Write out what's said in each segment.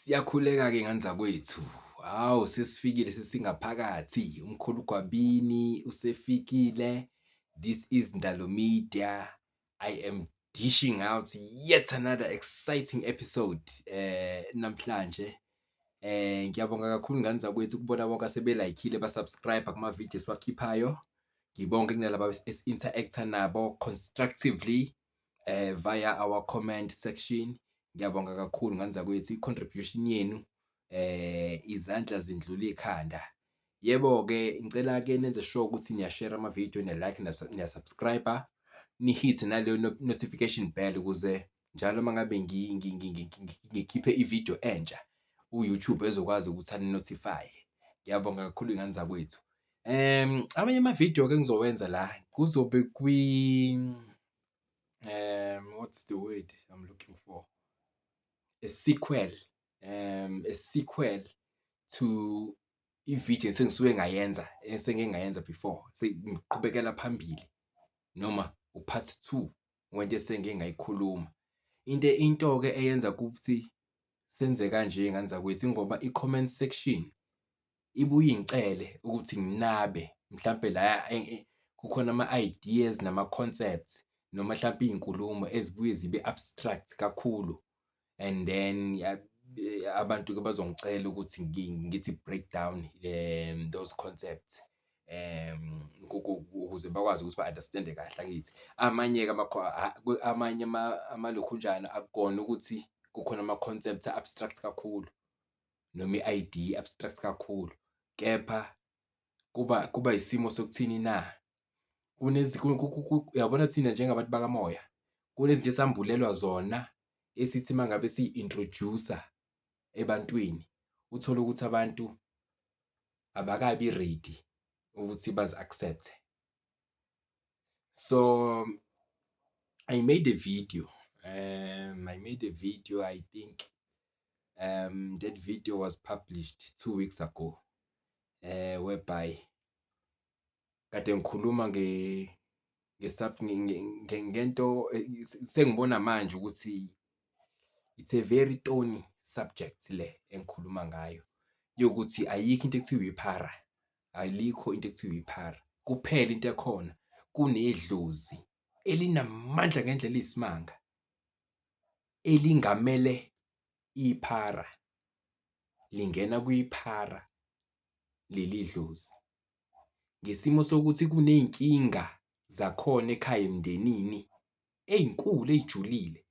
Siyakhuleka-ke ngane zakwethu. Hawu, sesifikile sesingaphakathi, umkhulu uGwabini usefikile. This is Ndalo Media. I am dishing out yet another exciting episode namhlanje. Ngiyabonga kakhulu ngane zakwethu kubona bonke asebelayikhile ba-subscribe kuma-video esiwakhiphayo. Ngibonge kunalaba esi-interact-a nabo constructively via our comment section. Ngiyabonga kakhulu ngane zakwethu, i-contribution yenu izandla zindlula ikhanda. Yebo-ke, ngicela-ke nenze sure ukuthi niya-share ama-video, niya-like, niya-subscribe, ni-hit naleyo notification bell ukuze njalo uma ngabe ngikhiphe i-video entsha, u-YouTube ezokwazi ukuthi ani-notify. Ngiyabonga kakhulu ngane zakwethu. Amanye ama-video-ke engizowenza la kuzobe kwi what's the word I'm looking for? A sequel, a sequel to i-video esengisuke ngayenza, esengike ngayenza before, sengiqhubekela phambili noma u-part two wento esengike ngayikhuluma. Into-ke eyenza ukuthi senze kanje ngane zakwethu, ingoba i-comment section ibuye ingicele ukuthi nginabe mhlampe la kukhona ama-ideas nama-concepts noma hlampe iy'nkulumo ezibuye zibe abstract kakhulu and then abantu-ke bazongicela ukuthi ngithi break down those concepts ukuze bakwazi ukuthi ba-understand-e kahle, angithi? Amanye-ke amanye amalokhunjana akukona ukuthi kukhona ama-concepts a-abstract kakhulu noma i-idea abstract kakhulu, kepha kuba isimo sokuthini na? Uyabona thina njengabantu bakamoya, kunezinto esambulelwa zona esithi uma ngabe siyi-introduce-a ebantwini, uthole ukuthi abantu abakabi ready ukuthi bazi-accept-e. So I made a video, I made a video, I think that video was published 2 weeks ago, whereby kade ngikhuluma ngento sengibona manje ukuthi it's a very thorny subject le engikhuluma ngayo, yokuthi ayikho into ekuthiwa iphara, alikho into ekuthiwa iphara. Kuphela into ekhona kunedlozi elinamandla ngendlela eyisimanga elingamele iphara, lingena kwiphara leli dlozi. Ngesimo sokuthi kuney'nkinga zakhona ekhaya emndenini ey'nkulu ey'julile,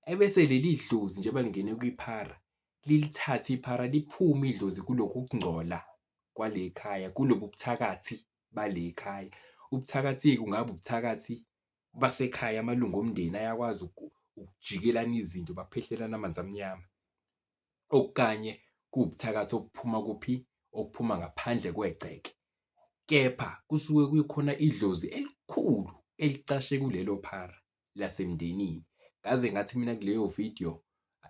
ebese leli dlozi njengoba lingene kwiphara lilithathe iphara liphume idlozi kulokhu kungcola kwale khaya, kulobu buthakathi bale khaya. Ubuthakathi-ke kungaba ubuthakathi basekhaya, amalungu omndeni ayakwazi ukujikelana izinto baphehlelane amanzi amnyama. Okanye kuwubuthakathi obuphuma kuphi? Obuphuma ngaphandle kwegceke, kepha kusuke kukhona idlozi elikhulu elicashe kulelo phara lasemndenini. Ngaze ngathi mina kuleyo video,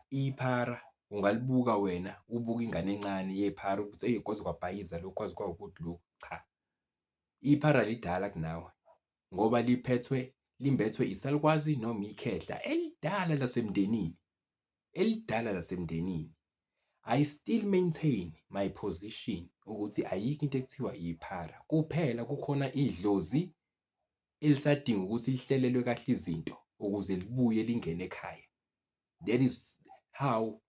iphara ungalibuka wena ubuke ingane encane yephara ukuthi eyi kwaze kwabhayiza lokhu, kwaze kwawukuthi lokhu, cha. Iphara lidala kunawe ngoba liphethwe, limbethwe isalukwazi noma ikhehla elidala lasemndenini, elidala lasemndenini. I still maintain my position ukuthi ayikho into ekuthiwa iphara, kuphela kukhona idlozi elisadinga ukuthi lihlelelwe kahle izinto ukuze libuye lingene ekhaya. That is how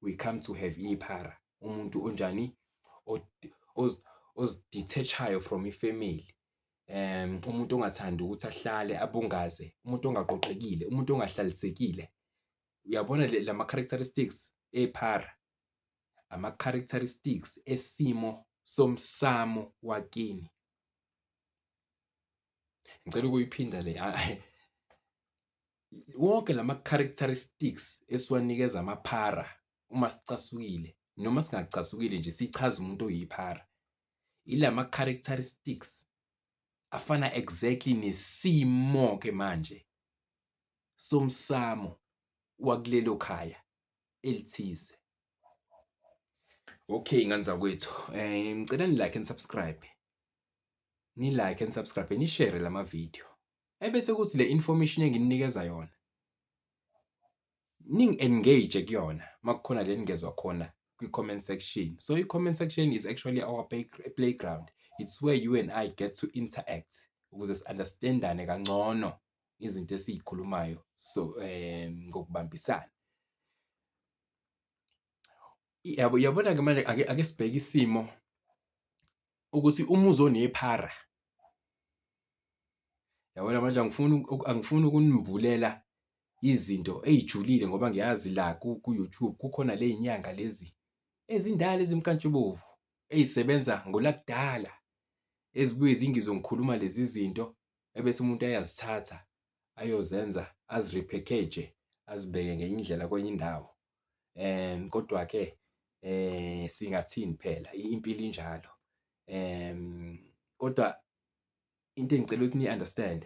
we come to have iphara. Umuntu onjani? Ozi-detach-ayo from ifemeli, umuntu ongathandi ukuthi ahlale abungaze, umuntu ongaqoqekile, umuntu ongahlalisekile. Uyabona lama-characteristics ephara, ama-characteristics esimo somsamo wakini. Ngicela ukuyiphinda le. Wonke lama-characteristics esiwanikeza amaphara uma sicasukile noma singacasukile nje sichaza umuntu oyiphara, ilama-characteristics afana exactly nesimo-ke manje somsamo wakulelo khaya elithize. Okay, ngane zakwethu, ngicela ni-like and subscribe, ni-like and subscribe, ni-share lama video. Ebese kuthi le information engininikeza yona Ningi-engage kuyona uma kukhona la eningezwa khona kwi-comment section. So i-comment section is actually our playground. It's where you and I get to interact ukuze si-understand-ane kangcono izinto esiyikhulumayo so ngokubambisana. Yabo, uyabona-ke manje ake sibheke isimo ukuthi umuzi onephara. Yabona manje angifuni ukunimbulela izinto ey'julile ngoba ngiyazi la ku-YouTube kukhona le y'nyanga lezi ezindala ezimkantshubovu ey'sebenza ngolakudala ezibuye zingizwe ngikhuluma lezi zinto ebese umuntu ayazithatha ayozenza azi-repackage azibeke ngenye indlela kwenye indawo. Kodwa-ke singathini phela impilo injalo. Kodwa into engicela ukuthi niyi-understand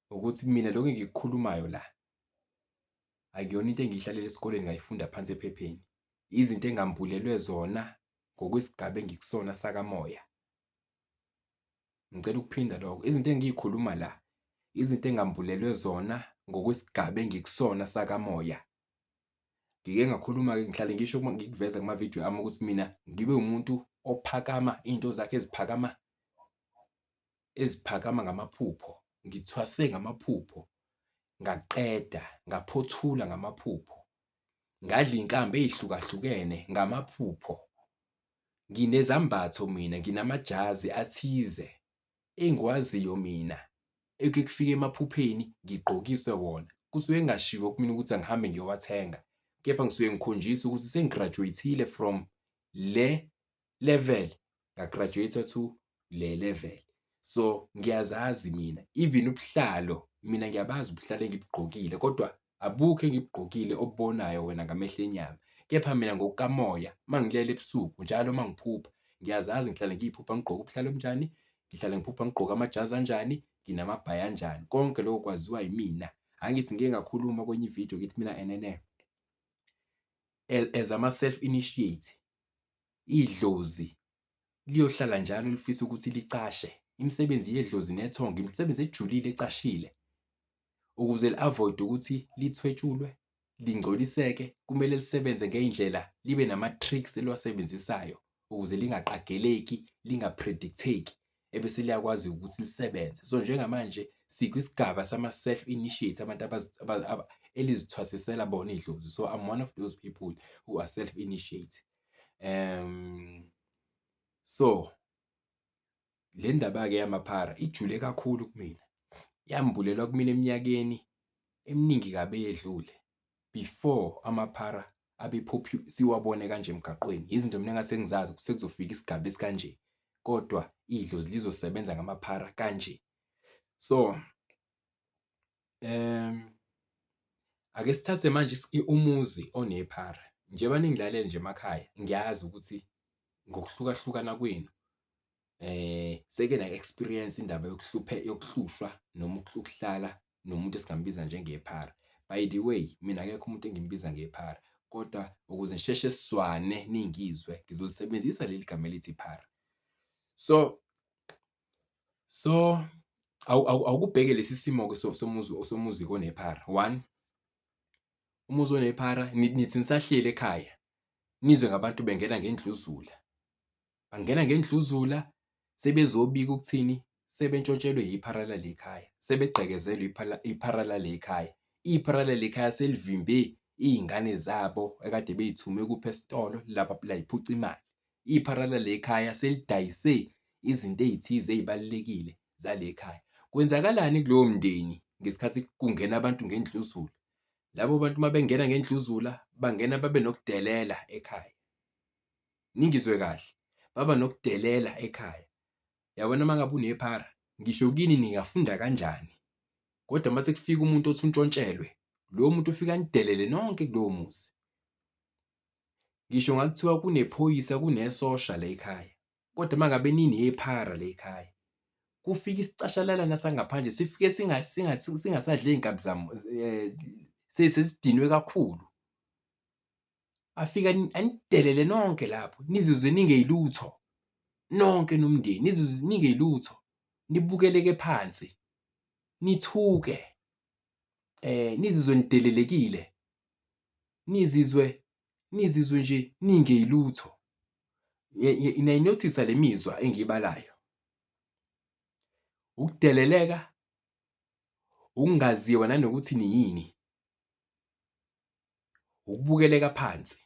ukuthi mina lokhu engikukhulumayo la akuyona into engiyihlalele esikoleni ngayifunda phansi ephepheni. Izinto engambulelwe zona ngokwesigaba engikusona sakamoya. Ngicela ukuphinda lokho, izinto engiyikhuluma la izinto engambulelwe zona ngokwesigaba engikusona sakamoya. Ngike ngakhuluma-ke ngihlale ngisho uma ngikuveza kuma-video ami ukuthi mina ngibe umuntu ophakama iy'nto zakhe eziphakama eziphakama ngamaphupho. Ngithwase ngamaphupho, ngaqeda, ngaphothula ngamaphupho, ngadla iy'nkambi ey'hlukahlukene ngamaphupho. Nginezambatho mina, nginamajazi athize engiwaziyo mina ekuye kufike emaphupheni ngigqokiswe wona. Kusuke kungashiwo kumina ukuthi angihambe ngiyowathenga, kepha ngisuke ngikhonjiswa ukuthi sengi-graduate-ile from le level nga-graduate to le level. So ngiyazazi mina, even ubuhlalo mina ngiyabazi ubuhlalo engibugqokile kodwa abukho engibugqokile obubonayo wena ngamehlo enyama. Kepha mina ngokukamoya uma ngilele ebusuku njalo uma ngiphupha ngiyazazi ngihlale ngiyiphupha ngigqoke ubuhlalo obunjani, ngihlale ngiphupha ngigqoke amajazi anjani, nginamabhayi anjani. Konke lokho kwaziwa yimina. Angithi ngike ngakhuluma kwenye ividiyo ngithi mina enene as ama-self initiate idlozi liyohlala njalo lifisa ukuthi licashe. Imisebenzi yedlozi nethongo imisebenzi ejulile ecashile. Ukuze li-avoid ukuthi lithwetshulwe, lingcoliseke, kumele lisebenze ngey'ndlela libe nama-tricks eliwasebenzisayo ukuze lingaqageleki, linga-predict-eki ebese liyakwazi ukuthi lisebenze. So njengamanje sikwisigaba sama-self initiate abantu elizithwasisela bona idlozi. So I'm one of those people who are self initiate. So le ndaba-ke yamaphara ijule kakhulu kumina. Yambulelwa kumina eminyakeni eminingi kabi eyedlule before amaphara abe siwabone kanje emgaqweni. Izinto mina engase ngizazi ukuthi sekuzofika isigaba esikanje kodwa idlozi lizosebenza ngamaphara kanje. So ake sithathe manje umuzi onephara. Njengoba ningilalele nje emakhaya ngiyazi ukuthi ngokuhlukahlukana kwenu seke na-experience indaba yokuhlushwa noma ukuhlala nomuntu esingambiza njengephara. By the way, mina akekho umuntu engimbiza ngephara kodwa ukuze nisheshe sizwane ningizwe ngizolisebenzisa leli gama elithi phara. So awukubheke lesi simo-ke somuzi onephara. One, umuzi onephara nithi nisahleli ekhaya nizwe ngabantu bengena ngendluzula. Bangena ngendluzula sebezobika ukuthini sebentshontshelwe iphara lale khaya, sebegqekezelwe iphara lale khaya. Iphara lale khaya selivimbe iy'ngane zabo ekade bey'thume kuphi esitolo layiphuca imali. Iphara lale khaya selidayise izinto ey'thize ey'balulekile zale khaya. Kwenzakalani kulowo mndeni ngesikhathi kungena abantu ngendluzula? Labo bantu uma bengena ngendluzula bangena babe nokudelela ekhaya. Ningizwe kahle, baba nokudelela ekhaya. Yabona uma ngabe unephara, ngisho kini ningafunda kanjani kodwa uma sekufika umuntu othi untshontshelwe, lowo muntu ufika anidelele nonke kulowo muzi. Ngisho ngakuthiwa kunephoyisa kunesosha la ekhaya, kodwa uma ngabe ninephara la ekhaya, kufika isicashalalana sangaphandle sifike singasadle iy'nkabi sesidinwe kakhulu. Afike anidelele nonke lapho nizizwe ningeyilutho nonke nomndeni, nizizwe ningeyilutho, nibukeleke phansi, nithuke, nizizwe nidelelekile. Nizizwe nizizwe nje ningeyilutho. Niyayinothisa le mizwa engiyibalayo. Ukudeleleka, ukungaziwa nanokuthi niyini, ukubukeleka phansi.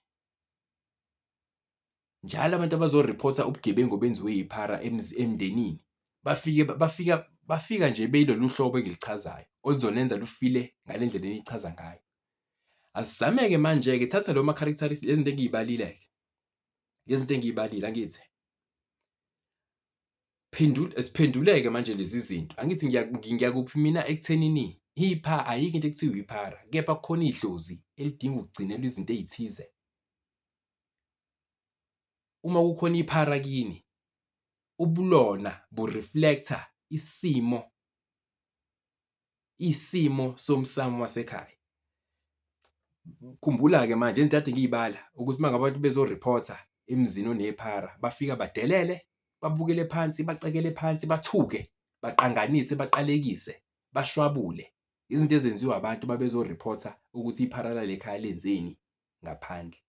Njalo abantu abazoriphotha ubugebengu obenziwe yiphara emndenini bafike bafika bafika nje beyilolu hlobo engilichazayo oluzonenza lufile ngale ndlela eniyichaza ngayo. Asizame-ke manje-ke thatha lo ma-characteristics lezi zinto engiyibalile-ke lezi zinto engiyibalile angithi phendula siphenduleke manje lezi zinto angithi ngiyakuphi mina ekuthenini ipha ayikho into ekuthiwa iphara kepha kukhona idlozi elidinga ukugcinelwa izinto ezithize. Uma kukhona iphara kini ubulona bu-reflect-a isimo isimo somsamo wasekhaya. Khumbula-ke manje izinto kade ngiyibala ukuthi uma ngabe abantu bezoriphotha emzini onephara bafika badelele, babukele phansi, bacekele phansi, bathuke, baqanganise, baqalekise, bashwabule. Izinto ezenziwa abantu uma bezoriphotha ukuthi iphara lale khaya lenzeni ngaphandle.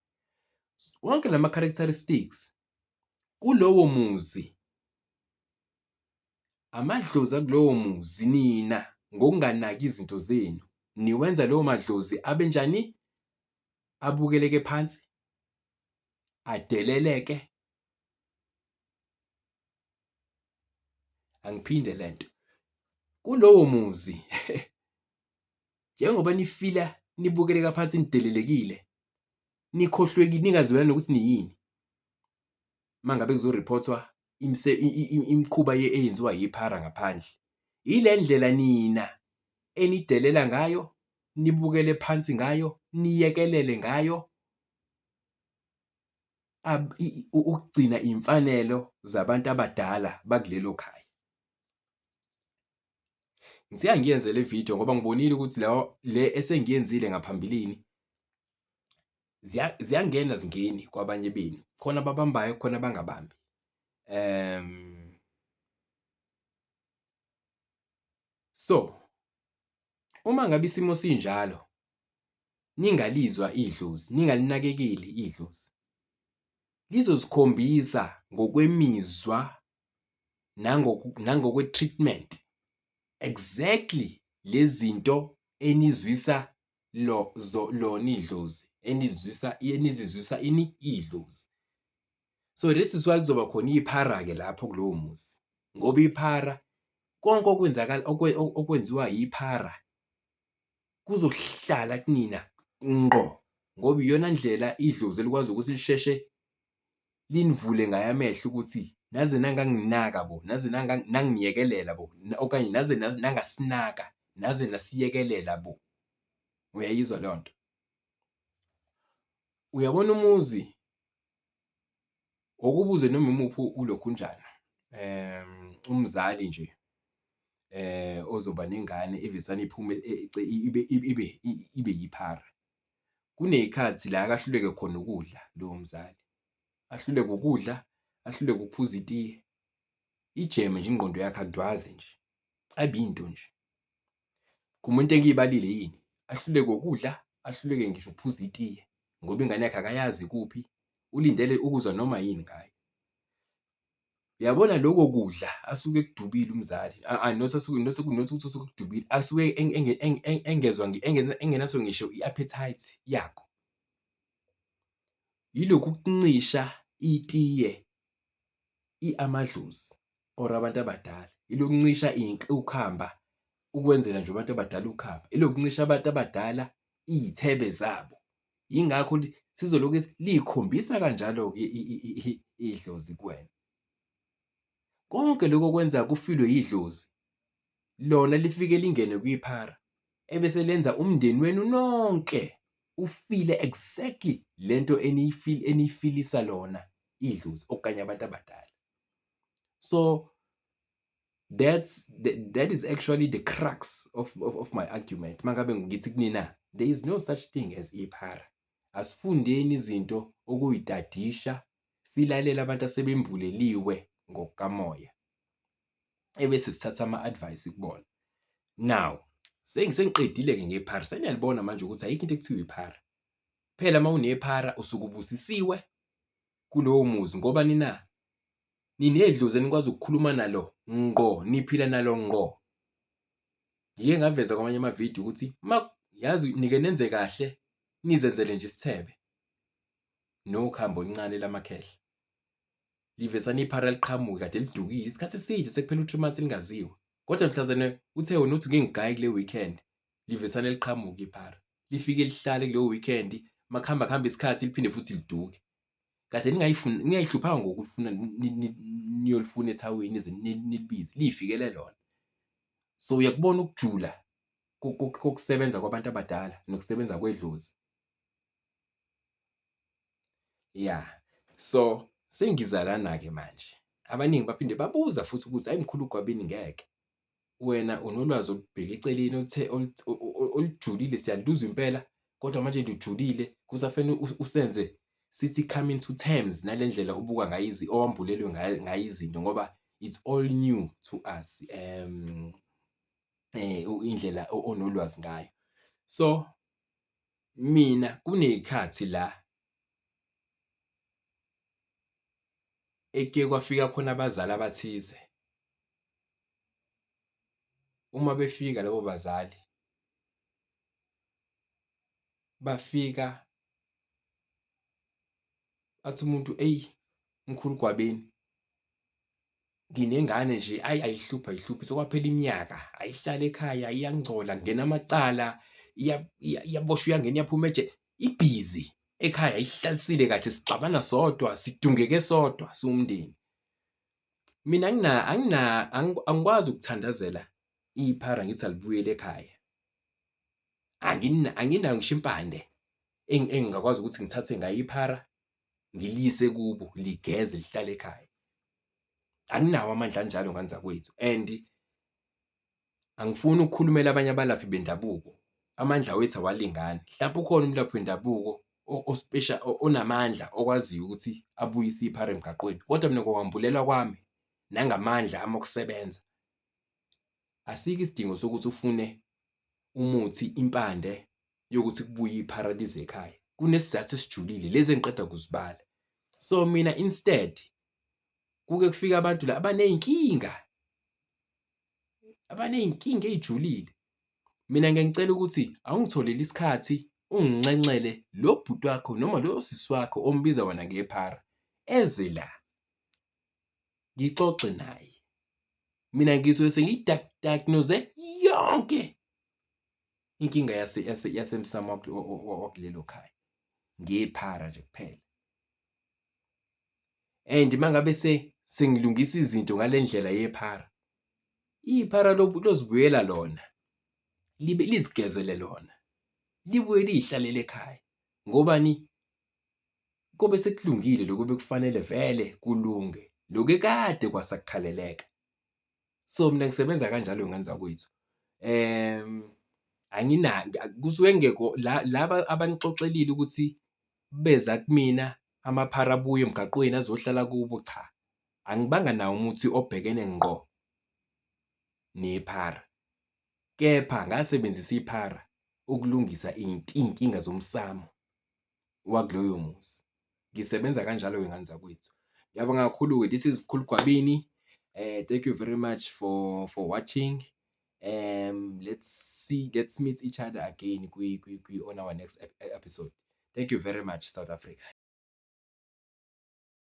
Wonke lama-characteristics kulowo muzi, amadlozi akulowo muzi nina ngokunganaki izinto zenu niwenza lawo madlozi abe njani? Abukeleke phansi, adeleleke. Angiphinde lento. Kulowo muzi njengoba nifila nibukeleka phansi nidelelekile, nikhohlwekile ningaziwa nokuthi niyini. Uma ngabe kuzoriphothwa imikhuba eyenziwa yiphara ngaphandle. Ile ndlela nina enidelela ngayo, nibukele phansi ngayo, niyekelele ngayo ukugcina iy'mfanelo zabantu abadala bakulelo khaya. Ngithe angiyenze le video ngoba ngibonile ukuthi le esengiyenzile ngaphambilini ziyangena zingeni kwabanye benu. Khona ababambayo, khona abangabambi. So uma ngabe isimo sinjalo ningalizwa idlozi, ningalinakekeli idlozi, lizozikhombisa ngokwemizwa nangokwe-treatment exactly lezi zinto enizwisa lona idlozi, enizwisa enizizwisa ini idlozi. So this is why kuzoba khona iphara-ke lapho kulowo muzi ngoba iphara konke okwenzakala okwenziwa yiphara kuzohlala kunina ngqo ngoba iyona ndlela idlozi elikwazi ukuthi lisheshe linivule ngayo amehlo ukuthi naze nanganginaka bo, naze nangiyekelela bo, okanye naze nangasinaka, naze nasiyekelela bo. Uyayizwa leyo nto? Uyabona umuzi okubuze noma imuphi ulokhunjana umzali nje ozoba nengane ivesane iphume ibe ibe ibe yiphara. Kuney'khathi la akahluleke khona ukudla lowo mzali, ahluleke ukudla, ahluleke ukuphuza itiye, ijeme nje ingqondo yakhe akudwazi nje, abe into nje. Kumuntu engiyibalile yini? Ahluleke ukudla, ahluleke ngisho ukuphuza itiye ngoba ingane yakhe akayazi ikuphi, ulindele ukuzwa noma yini ngayo. Uyabona lokho kudla asuke ekudubile umzali, not asuke not not ukuthi usuke ekudubile, asuke engezwa engenaso ngisho i-appetite yakho. Yilokhu kuncisha itiye amadlozi or abantu abadala, ilokuncisha ukhamba ukwenzela nje abantu abadala ukhamba, ilokuncisha abantu abadala iy'thebe zabo. Yingakho sizolokhu liy'khombisa kanjalo-ke idlozi kuwena. Konke lokho okwenza kufilwe yidlozi, lona lifike lingene kwiphara ebese lenza umndeni wenu nonke ufile exactly lento eniyifilisa lona idlozi okanye abantu abadala. So that is actually the crux of my argument. Mangabe ngithi kunina there is no such thing as iphara. Asifundeni izinto okuyitadisha, silalele abantu asebembuleliwe ngokukamoya, ebese sithatha ama-advice kubona. Now, sengiqedile-ke ngephara, seniyalibona manje ukuthi ayikho into ekuthiwa iphara. Phela uma unephara usuke ubusisiwe kulowo muzi ngobani na? Ninedlozi enikwazi ukukhuluma nalo ngqo, niphila nalo ngqo. Ngike ngaveza kwamanye amavidiyo ukuthi yazi nike nenze kahle nizenzele nje isithebe nokhambo oluncane lamakhehla. Livesane iphara liqhamuke kade lidukile isikhathi eside sekuphela u-3 months lingaziwa. Kodwa mhlazane uthe wena uthi ngeke ngigaye kule weekend, livesane liqhamuke iphara. Lifike lihlale kuleyo weekend, makuhamba kuhamba isikhathi liphinde futhi liduke. Kade ningayifuni ningayihluphanga ngokulifuna niyolifuna ethawini nize nilibize, liyifikele lona. So uyakubona ukujula kokusebenza kwabantu abadala nokusebenza kwedlozi. Ya, so sengiza lana-ke manje. Abaningi baphinde babuza futhi ukuthi hhayi mkhulu Gwabini ngeke. Wena unolwazi olubheke eceleni oluthe olujulile siyaluzwa impela kodwa manje lujulile kusafanele usenze sithi come into terms nale ndlela obuka ngayo owambulelwe ngayo izinto ngoba it's all new to us indlela onolwazi ngayo. So mina kuney'khathi la ekuye kwafika khona abazali abathize. Uma befika labo bazali bafika athi umuntu eyi mkhulu Gwabeni nginengane nje ayi ayihluphi ayihluphi sekwaphela iminyaka ayihlale ekhaya iyangcola kungena amacala iyaboshwa iyangena iyaphuma ejele ibhizi ekhaya ayihlalisile kahle sixabana sodwa sidungeke sodwa siwumndeni. Mina angikwazi ukuthandazela iphara ngithi alibuyele ekhaya. Anginayo ngisho impande engingakwazi ukuthi ngithathe ngayo iphara ngiliyise kubo ligeze lihlale ekhaya. Anginawo amandla anjalo ngane zakwethu and angifuni ukukhulumela abanye abalaphi bendabuko, amandla wethu awalingani. Mhlampe ukhona umlaphi wendabuko o-special onamandla okwaziyo ukuthi abuyise iphara emgaqweni, kodwa mina ngokwambulelwa kwami nangamandla ami okusebenza, asikho isidingo sokuthi ufune umuthi impande yokuthi kubuye iphara lize ekhaya. Kunesizathu esijulile lezi engiqeda kuzibala. So mina instead kuke kufike abantu la abaney'nkinga, abaney'nkinga ey'julile. Mina ngike ngicela ukuthi awungitholele isikhathi unginxenxele lo bhuti wakho noma lo sisi wakho ombiza wena ngephara eze la ngixoxe naye. Mina ngisuke sengiyi-diagnose yonke inkinga yasemsamo wakulelo khaya ngephara nje kuphela. And uma ngabe sengilungisa izinto ngale ndlela yephara, iphara lozibuyela lona libe lizigezele lona libuye liy'hlalele ekhaya. Ngobani? Kobe sekulungile lokhu bekufanele vele kulunge, lokhu ekade kwasakukhaleleka. So mina ngisebenza kanjalo ngane zakwethu. Kusuke kungekho laba abanixoxelile ukuthi beza kumina amaphara abuye emgaqweni azohlala kubo, cha, angibanga nawo umuthi obhekene ngqo nephara. Kepha ngasebenzisa iphara ukulungisa iy'nkinga zomsamo wakuloyo muzi. Ngisebenza kanjalo-ke ngane zakwethu. Ngiyabonga kakhulu-ke, this is Mkhulu Gwabini. Thank you very much for watching. Let's see, let's meet each other again on our next episode. Thank you very much, South Africa.